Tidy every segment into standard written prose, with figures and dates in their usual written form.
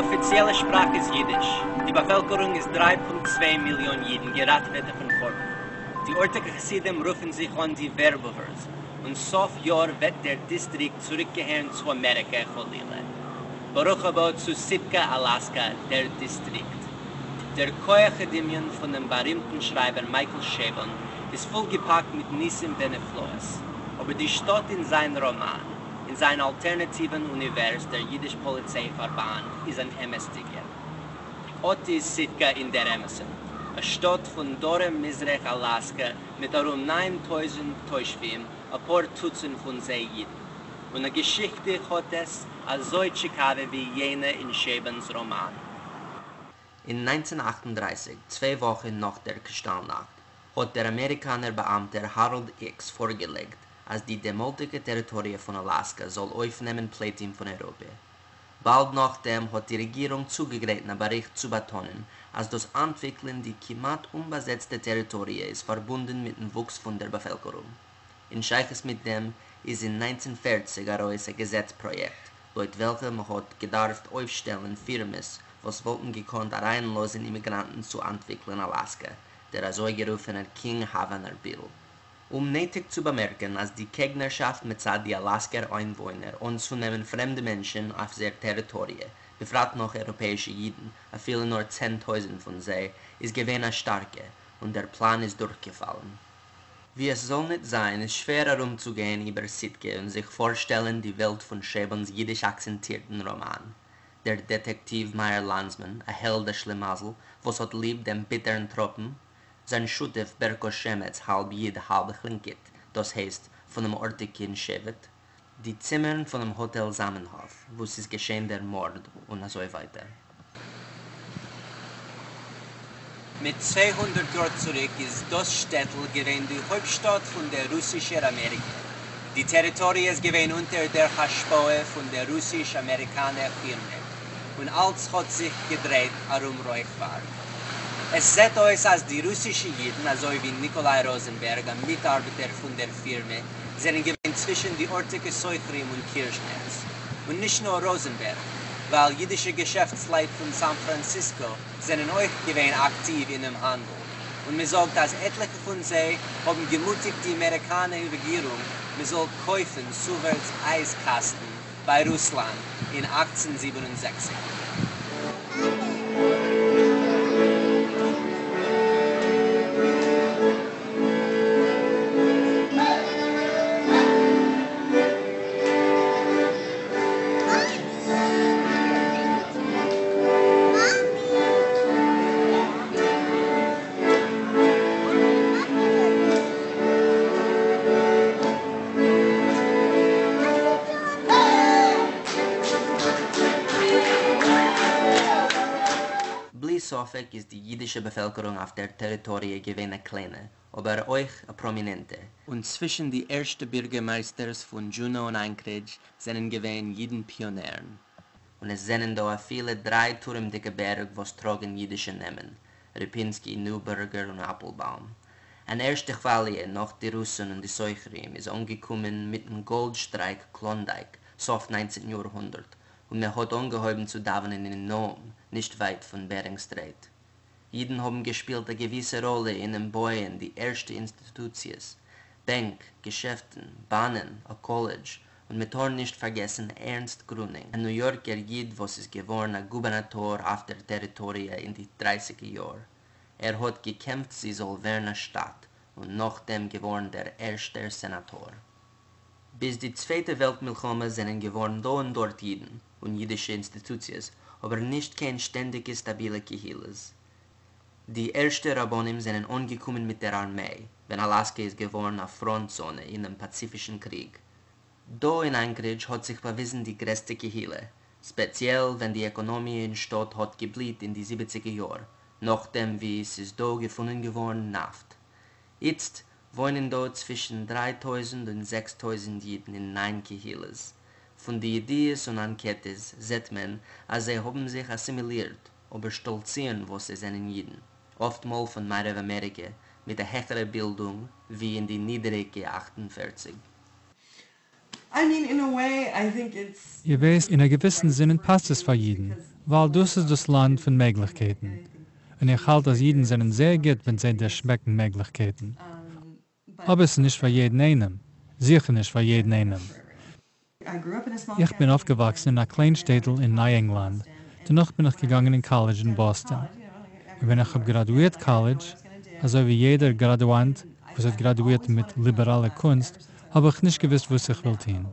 אפיציעלע שפראך איז יידיש. די באפעלקערונג איז 3.2 מיליאן יידן געראטעוועטע פון חורבן. די ארטיגע חסידים רופן זיך אן די ווערבאווערס, און סוף יאר וועט דער דיסטריקט צוריקגעהערן צו אמעריקע חלילה. ברוך הבא צו סיטקא אלאסקא, דער דיסטריקט. דער כח הדמיון פונעם בארימטן שרייבער מייקל שעבאן איז פול געפאקט מיט ניסים ונפלאות, אבער די שטאט אין זיין ראמאן, אין זיין אלטערנאטיוון אוניווערס דער יידיש פאליציי פארבאנד איז אן אמת'דיגער. אט איז סיטקא אין דער אמת'ן, א שטאט פון דרום-מזרח אלאסקא מיט ארום 9000 תושבים, אפאר טוצן פון זיי אידן. און א געשיכטע האט עס אזוי טשיקאווע ווי יענע אין שעבאן'ס ראמאן. אין 1938, צוויי וואכן נאך דער קרישטאלנאכט, האט דער אמעריקאנער באאמטער האראלד איקס פארגעלייגט אז די דעמאלטיגע טעריטאריע פון אלאסקא זאל אויפנעמען פליטים פון אייראפע. באלד נאכדעם האט די רעגירונג צוגעגרייט א באריכט צו באטאנען אז דאס אנטוויקלען די כמעט אומבאזעצטע טעריטאריע איז פארבונדן מיטן וואוקס פון דער באפעלקערונג. אין שייכות מיט דעם איז אין 1940 ארויס א געזעץ פראיעקט, לויט וועלכע מ'האט געדארפט אויפשטעלן פירמעס וואס וואלטן געקאנט אריינלאזן אימיגראנטן צו אנטוויקלען אלאסקא, דער אזוי-גערופענער קינג-האוואנער ביל. אומנייטיג צו באמערקן אז די קעגנערשאפט מצד די אלאסקער איינוואוינער אנצונעמען פרעמדע מענטשן אויף זייער טעריטאריע, בפרט נאך אייראפעאישע אידן, אפילו נאר 10,000 פון זיי, איז געווען א שטארקע, און דער פלאן איז דורכגעפאלן. ווי עס זאל ניט זיין, איז שווער ארומצוגיין איבער סיטקע און זיך פארשטעלן די וועלט פון שעבאן'ס יידיש-אקצענטירטן ראמאן. דער דעטעקטיוו מאיר לאנדסמאן, א העלד א שלימזל, וואס האט ליב דעם ביטערן טראפן, זיין שותף בערקא שמץ, האלב איד האלב טלינקיט, דאס הייסט, פונעם ארטיגן שבט, די צימערן פונעם האטעל זאמענהאף, וואו ס'איז געשען דער מארד, און אזוי ווייטער. מיט 200 יאר צוריק איז דאס שטעטל געווען די הויפטשטאט פון דער רוסישער אמעריקע. די טעריטאריע איז געווען אונטער דער השפעה פון דער רוסיש-אמעריקאנער פירמע, און אלץ האט זיך געדרייט ארום רויכווארג. עס זעט אויס אז די רוסישע אידן, אזוי ווי ניקאליי ראזענבערג, א מיטארבעטער פון דער פירמע, זענען געווען צווישן די ארטיגע סוחרים און קירזשנערס. און נישט נאר ראזענבערג, ווייל אידישע געשעפטסלייט פון סאן פראנסיסקא זענען אויך געווען אקטיוו אינעם האנדל, און מען זאגט אז עטליכע פון זיי האבן געמוטיגט די אמעריקאנער רעגירונג מען זאל קויפן סואווארד'ס אייז-קאסטן ביי רוסלאנד אין 1867. בלי ספק איז די אידישע באפעלקערונג אויף דער טעריטאריע געווען א קליינע, אבער אויך א פראמינענטע. און צווישן די ערשטע בירגערמייסטערס פון דזשונא און אנקרידזש זענען געווען אידן פיאנערן. און עס זענען דא אפילו דריי טורעמדיגע בערג וואס טראגן אידישע נעמען, ריפינסקי, ניובערגער און אפלבאום. אן ערשטע כוואליע נאך די רוסן און די סוחרים איז אנגעקומען מיטן גאלד שטרייק קלאנדייק סוף 19 יארהונדערט, און מען האט אנגעהויבן צו דאווענען אין נאום, נישט ווייט פון בערינג סטרעיט. אידן האבן געשפילט א געוויסע ראלע אינעם בויען די ערשטע אינסטיטוציעס, בענק, געשעפטן, באנען, א קאלעדזש, און מען טאר נישט פארגעסן ערנסט גרונינג, א ניו יארקער איד וואס איז געווארן א גובערנאטאר אויף דער טעריטאריע אין די 30 יאר. ער האט געקעמפט זי זאל ווערן א שטאט, און נאכדעם געווארן דער ערשטער סענאטאר. ביז די צווייטע וועלט מלחמה זענען געווארן דא און דארט אידן און אידישע אינסטיטוציעס, אבער נישט קיין שטענדיגע סטאבילע קהילות. די ערשטע רבנים זענען אנגעקומען מיט דער ארמיי, ווען אלאסקע איז געווארן א פראנט זאנע אינעם פאציפישן קריג. דא אין אנקרידזש האט זיך באוויזן די גרעסטע קהילה, ספעציעל ווען די עקאנאמיע אין שטאט האט געבליט אין די 70ער יאר, נאכדעם ווי ס'איז דא געפונען געווארן נאפט. איצט וואוינען דא צווישן 3000 און 6000 אידן אין ניין קהילות. פון די ידיעות און אנקעטעס זעט מען, אז זיי האבן זיך אסימילירט, אבער שטאלצירן וואס זיי זענען אידן. אפטמאל פון מערב אמעריקע, מיט א העכערע בילדונג ווי אין די נידעריגע 48. I mean, in a way, I think it's איר ווייסט, אין א געוויסן זינען פאסט עס פאר אידן. ווייל דאס איז דאס לאנד פון מעגליכקייטן, און איך האלט אז אידן זענען זייער גוט ווען זיי דערשמעקן מעגליכקייטן. אבער עס איז נישט פאר יעדן איינעם, זיכער נישט פאר יעדן איינעם. איך בין אויפגעוואקסן אין א קליין שטעטל אין ניי ענגלאנד, דערנאך בין איך געגאנגען אין קאלעדזש אין באסטאן. און ווען איך האב גראדואירט קאלעדזש, אזוי ווי יעדער גראדואנט וואס האט גראדואירט מיט ליבעראלע קונסט, האב איך נישט געוואוסט וואס איך וויל טון.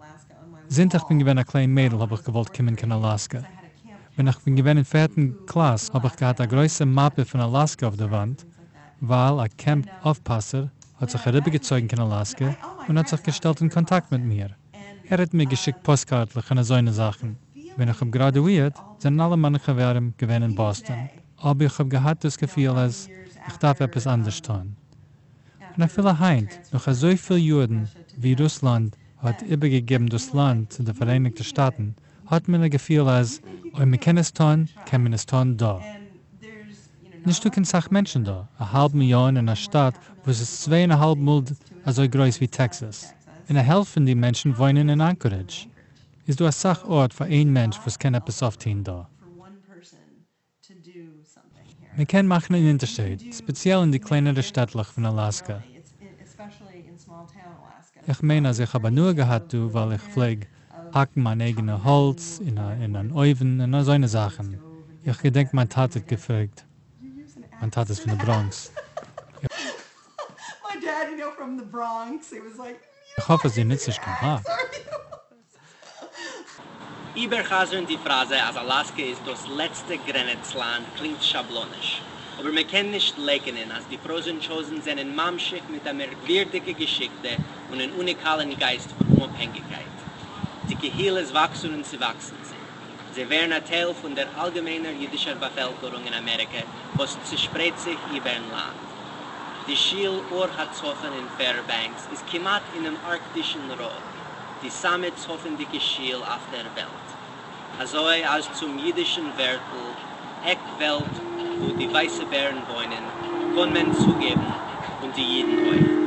זינט איך בין געווען א קליין מיידל האב איך געוואלט קומען קיין אלאסקע. ווען איך בין געווען אין פערטן קלאס האב איך געהאט א גרויסע מאפע פון אלאסקע אויף די וואנט, ווייל א קעמפ אויפפאסער האט זיך אריבערגעצויגן קיין אלאסקע און האט זיך געשטעלט אין קאנטאקט מיט מיר. ער האט מיר געשיקט פאסטקארטלעך און אזוינע זאכן. ווען איך האב גראדואירט זענען אלע מיינע חברים געווען אין באסטאן, אבער איך האב געהאט דאס געפיל אז איך דארף עפעס אנדערש טון. און אפילו היינט, נאך אזויפיל יארן ווי רוסלאנד האט איבערגעגעבן דאס לאנד צו די פאראייניגטע שטאטן, האט מען א געפיל אז אויב מען קען עס טון, קען מען עס טון דא. נישטא קיין סאך מענטשן דא, א האלב מיליאן אין א שטאט וואס איז צוויי און א האלב מאל אזוי גרויס ווי טעקסאס, און א העלפט פון די מענטשן וואוינען אין אנקארידזש. איז דא אסאך ארט פאר איין מענטש וואס קען עפעס אויפטוהן דא. מען קען מאכן אן אונטערשייד, ספעציעל אין די קלענערע שטעטלעך פון אלאסקע. איך מיין אז איך האב הנאה געהאט דא ווייל איך פלעג האקן מיין אייגענע האלץ אין אן אויוון און אזוינע זאכן. איך געדענק מיין טאטע האט געפרעגט, מיין טאטע איז פון די בראנקס, איך האף אז דו נוצט נישט קיין האק. איבערחזרן די פראזע אז אלאסקע איז דאס לעצטע גרענעץ לאנד קלינגט שאבלאניש, אבער מען קען נישט לייקענען אז די פראזענטשוזן זענען ממשיך מיט א מערקווירדיגע געשיכטע און אן אוניקאלן גייסט פון אומאפהענגיקייט. די קהילות וואקסן און צעוואקסן זיך. זיי ווערן א טייל פון דער אלגעמיינער אידישער באפעלקערונג אין אמעריקע וואס צעשפרייט זיך איבערן לאנד. די שיל אור הצפון אין פעירבענקס איז כמעט אינעם ארקטישן ראג, די סאמע צפונדיקע שיל אויף דער וועלט. אזוי אז צום אידישן ווערטל, עק וועלט וואו די ווייסע בערן וואוינען, קען מען צוגעבן, און די אידן אויך.